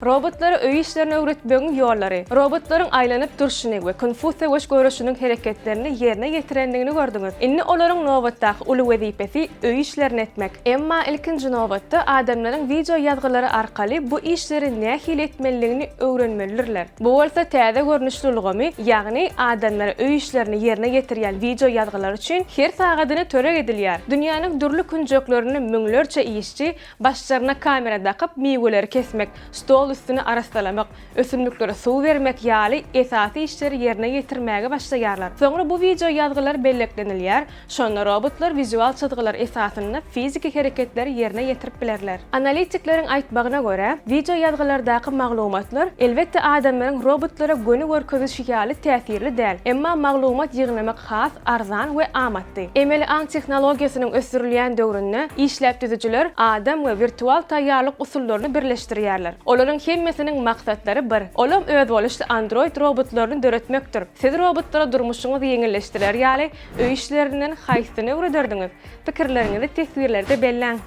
Robotlara öý işlerini öwretmegiň ýollary. Robotlaryň aýlanyp durşuny we kung-fu söweş göreşiniň hereketlerini ýerine ýetirendigini gördüňiz. Indi olaryň nobatdaky uly wezipesi öý işlerini etmek. Emma ilkinji nobatda adamlaryň wideo ýazgylary arkaly bu işleri nähili etmelidigini öwrenmelidirler. Bu bolsa täze görnüşli ulgamy, ýagny adamlara öý işlerini ýerine ýetirýän wideo ýazgylar üçin her sagadyna töleg edilýär. Dünýäniň dürli künjeklerinde müňlerçe işçi Başlaryna kamera dakyp, miweleri kesmek, stol üstüni arassalamak, ösümliklere suw bermek ýaly esasy işleri ýerine ýetirmäge başlaýarlar. Soňra bu wideo ýazgylar belliklenilýär, şonda robotlar wizual çyzgylar esasynda fiziki hereketleri ýerine ýetirip bilerler. Analitikleriň aýtmagyna görä, wideo ýazgylardaky maglumatlar, elbetde adamlaryň robotlara göni görkezişi ýaly täsirli däl, emma maglumat ýygnamak has arzan we amatly. Emeli aň tehnologiýasynyň ösdürilýän döwründe işläp düzüjiler adam we wirtual taýýarlyk usullaryny birleşdirýärler. Olaryň hemmesiniň maksatlary bir, olam özboluşly android robotlaryny döretmekdir. Siz robotlara durmuşyňyzy ýeňilleşdirer ýaly öý işlerinden haýsysyny öwrederdiňiz? Pikirleriňizi teswirlerde belläň.